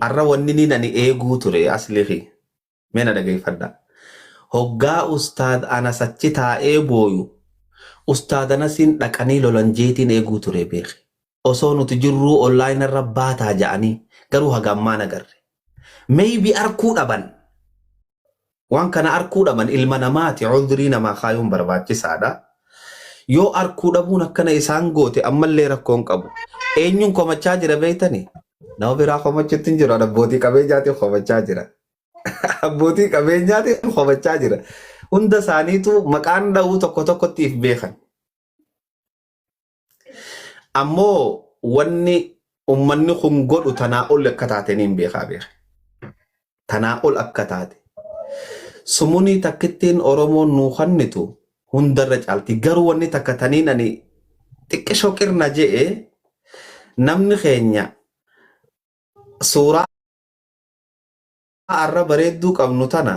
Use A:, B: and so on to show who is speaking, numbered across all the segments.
A: Arra wanni niin ani eeguu ture asli kiyya. Mee na dhageeffadhaa. Hoggaa ustaad Anas achi taa'ee booyu ustaad Anasiin dhaqanii lolan jeetiin eeguu ture beeki. Osoo nuti jirruu online irra baataa ja'anii garuu haga ammaa hin agarre. Maybe arkuu dhaban. Waan kana arkuu dhaban ilma namaati cudrii namaa kaayuun barbaachisaadha. Yoo arkuu dhabuun akkana isaan goote ammallee rakkoon qabu. Eenyuun komachaa jira beektani? Nama biraa komachuutti hin jiru. Ani abbootii qabeenyaatiin komachaa jira. Abbootii qabeenyaatiin komachaa jira. Hunda isaaniitu maqaan dha'uu tokko tokkotti if beekan. Ammoo wanni ummanni kun godhu tanaa ol akka taate niin beekaa beeka. Tanaa ol akka taate. Sumunii takkittiin Oromoon nuu kannitu hundarra caalti. Garuu wanni takka taniin ani xiqqishoo qirna je'e namni keenya suuraa arra bareedduu qabnu tana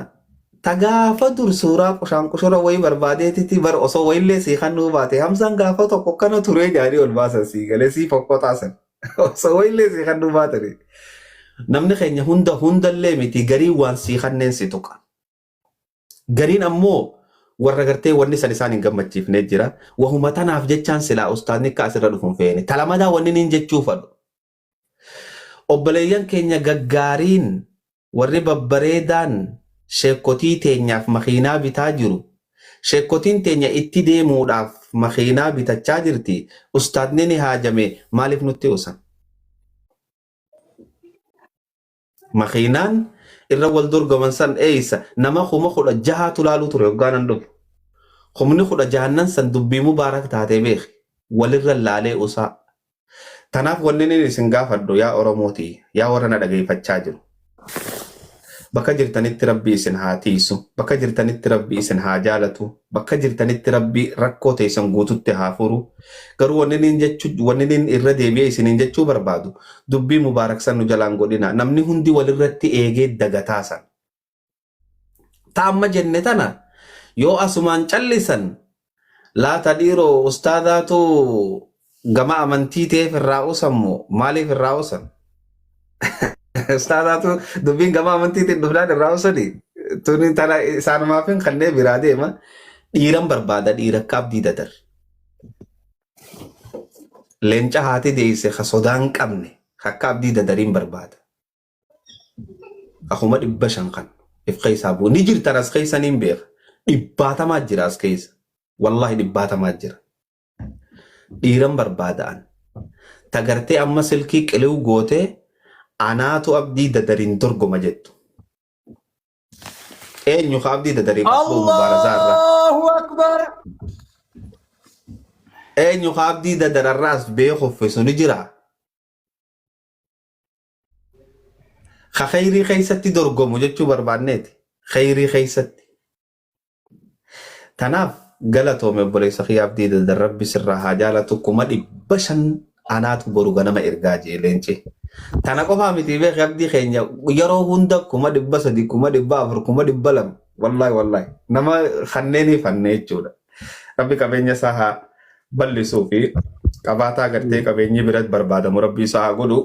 A: ta gaafa dur suuraa qushaan qushura wayii barbaadeetiti bar osoo wayillee sii kannuu baate Hamzaan gaafa tokko akkana turee jaanii ol baasan sii galee sii fokkotaa san osoo wayillee sii kannuu baatani. Namni keenya hunda hundallee miti gariin waan sii kanneen si tuqa. Gariin ammoo warra gartee wanni san isaan hin gammachiifnee jira. Wahuma tanaaf jechaan silaa ustaadni akka asirra dhufu hin feene. Talamadaa wanni niin jechuu fadhu. Obboleeyyan keenya gaggaariin warri babbareedaan sheekkotii teenyaaf makiinaa bitaa jiru. Sheekkotiin teenya itti deemuudhaaf makiinaa bitachaa jirti. Ustaadni ni haajame maaliif nutti usan? Makiinaan irra wal dorgoman san eeysa nama 16,000tu laaluu ture hoggaa nan dhufu. Kumni kudha jahannan san dubbii mubaarak taatee beeki. Walirra laalee usaa. Tanaaf wanni inni isin gaafadhu yaa Oromoo tiyya, yaa warra na dhageeffachaa jiru. Bakka jirtanitti Rabbi isin haa tiisu, bakka jirtanitti Rabbi isin haa jaalatu, bakka jirtanitti Rabbi rakkoo teessan guututti haa furu. Garuu wanni inni jechu, wanni inni irra deebi'ee isiniin jechuu barbaadu dubbii Mubaarak san nu jalaan godhina. Namni hundi walirratti eegee dagataa san. Ta amma jenne tana yoo asumaan callisan laata dhiiroo ustaadaatu gama amantii ta'eef irraa usan moo maaliif irraa usan? Ustaadaatu dubbiin gama amantiitiin dhufnaan irraa usani. Tuni tana isaanumaafin kanneen biraa deema. Dhiiran barbaada dhiira akka abdii dadar. Leenca haati deeyse ka sodaa hin qabne akka abdii dadariin barbaada. 500,000 kan if keessaa bu'u ni jirtan as keessa niin beeka. Dhibbaatamaa jira as keessa. Wallaahi dhibbaatamaa jira. Dhiiran barbaada an. Tagartee amma silkii qiliw gootee anaatu abdii dadariin dorgoma jettu. Eenyu ka abdii dadariin as ba'u mubaarazaa irraa?
B: Allahu Akbar.
A: Eenyu ka abdii dadararraa as ba'ee kuffisu ni jiraa? Ka kheyrii keessatti dorgomu jechuu barbaanneeti. Kheyrii keessatti. Tanaaf galatoomi obboleessa kiyya Abdii Dadar Rabbi sirraa haa jaalatu 500,000 anaatu boru ganama ergaa jee leenci. Tana qofaa miti beeki Abdii keenya yeroo hunda 300,000 400,000 200,000 wallahi wallahi nama kanneenii fanne jechuudha. Rabbi qabeenya isaa haa bal'isuu fi qabaataa gartee qabeenyi biratti barbaadamu Rabbi isaa haa godhu.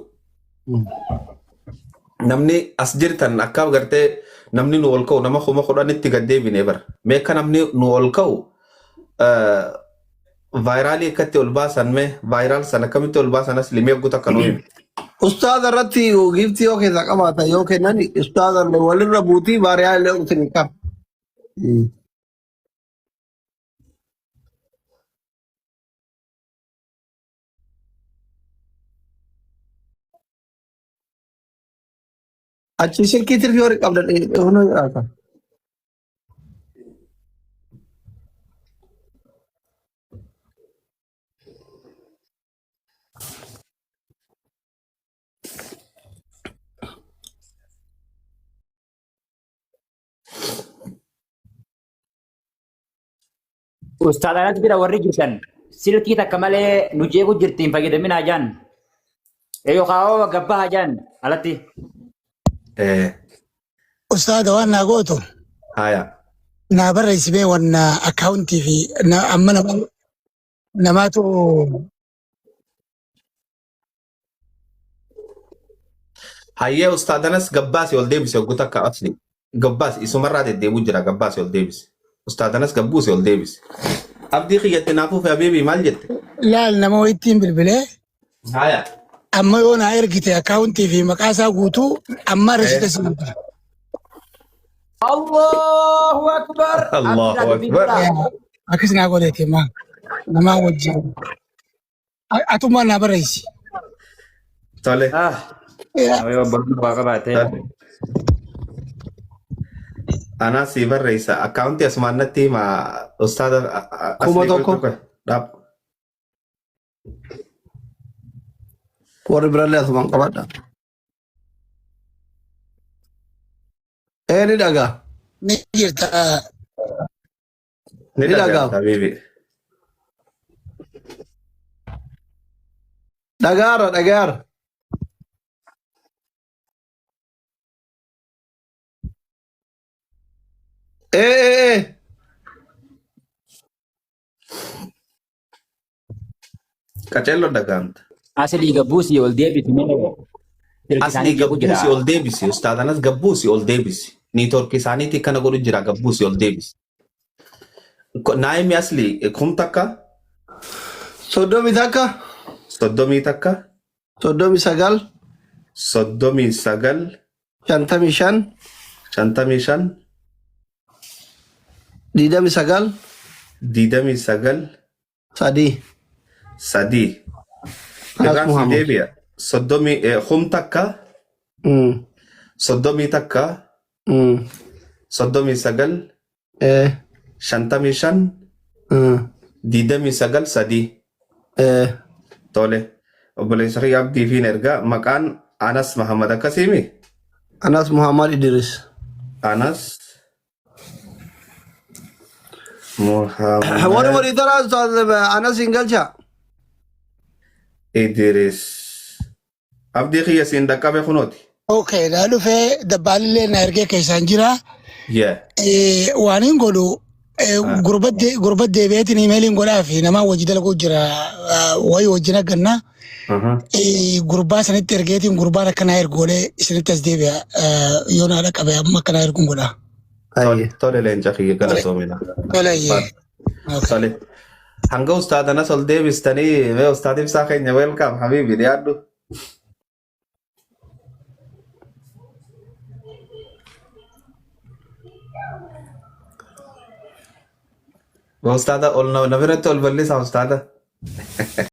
A: Namni as jirtan akka gartee namni nu ol ka'u nama 10,000tti gad deebine bara. Mee akka namni nu ol ka'u vaayiraalii akkatti ol baasan mee vaayiraal sana akkamitti ol baasan asli mee guutuu akka nu himi.
B: Ustaaza irratti giiftii yoo keessaa qabaatan yoo kennan ustaaza walirra buutii baariyaa illee isin qaba. Achi silkii tirfii horii qabda hunoo jedhaata.
C: Ustaad Anas bira warri jirtan silkii takka malee nu jeequ jirti hin fayyadaminaa jaan. Yookaan gabbaha jaan alatti.
D: Ustaada waan naa gootu
A: Haya.
D: naa barreessi mee wanna akkaawuntii fi amma namaatu
A: Hayyee ustaadanas gabbaasi ol deebise hogguu takka asli. Gabbaasi isumarraa deddeebi'u jira gabbaasi ol deebise. Ustaadanas gabbuusi ol deebise. Abdii kiyyatti naafuu fi habiibii maal jette?
D: Laal nama wayittiin bilbilee
A: Haya.
D: amma yoo naa ergite akkaawuntii fi maqaa isaa guutuu amma risiita si erga.
C: Allahu Akbar.
A: Allahu Akbar.
D: Akkas naa godheeti maa namaa wajjin. Atummaa naa barreessi.
A: Tole.
C: Ah, yoo barnoo waa qabaate.
A: Anaa sii barreessa. Akkaawuntii asumaan natti hima ustaada
B: 1000.
A: Dhaab.
B: Warri birallee asumaan qabadha. Ee ni dhagaa.
D: Ni jirta.
A: Ni
B: Ni
A: dhaga'ama
B: dhaga'ama.
A: habiibi.
B: Dhagaara dhagaara. Ee ee ee.
A: Qaceelloo dhaga'amta.
C: Aslii gabbuusii ol deebisi mee. Silki
A: Aslii
C: isaanii jeequ jira.
A: gabbuusi ol deebisi. Ustaadanas gabbuusi ol deebisi. Niitoorkii isaaniitii kana godhu jira gabbuusi ol deebisi. Naayimi aslii 1000
B: 31.
A: 31
B: 39.
A: 39
B: 55.
A: 55
B: 29.
A: 29
B: 3.
A: 3.
B: Anas
A: Irraan si
B: Muhammad.
A: deebi'a. 31 31 39 55 29 3. Tole. Obboleessa kiyya Abdii fi ergaa maqaan Anas Muhammad akkasiimi?
B: Anas Muhammad Idris.
A: Anas
B: Warri
A: Muhammad
B: walii taraa Ustaaz Anas hin galcha.
A: Idris. Abdii kiyya siin dhaqqabe kunooti.
D: Okay, na dhufee dabbaalillee na ergee keessaan jira.
A: Yeah.
D: Waan hin godhu gurbat deebi'eetiin imeeliin godhaa fi namaa wajji dalaguu jira. Wayii wajjin agganna. Gurbaa sanitti ergeetiin gurbaan akkanaa ergoolee isinitti as deebi'a. Yoo naa dhaqqabe amma akkanaa erguun godha.
A: Tole, tole leenca kiyya galatoomina.
D: Tole. Okay.
A: Tole. Hanga ustaadanas ol deebistanii mee ustaad ibsaa keenya welcome habiibi dhiyaadhu. Ustaada ol na biratti ol bal'isaa ustaada.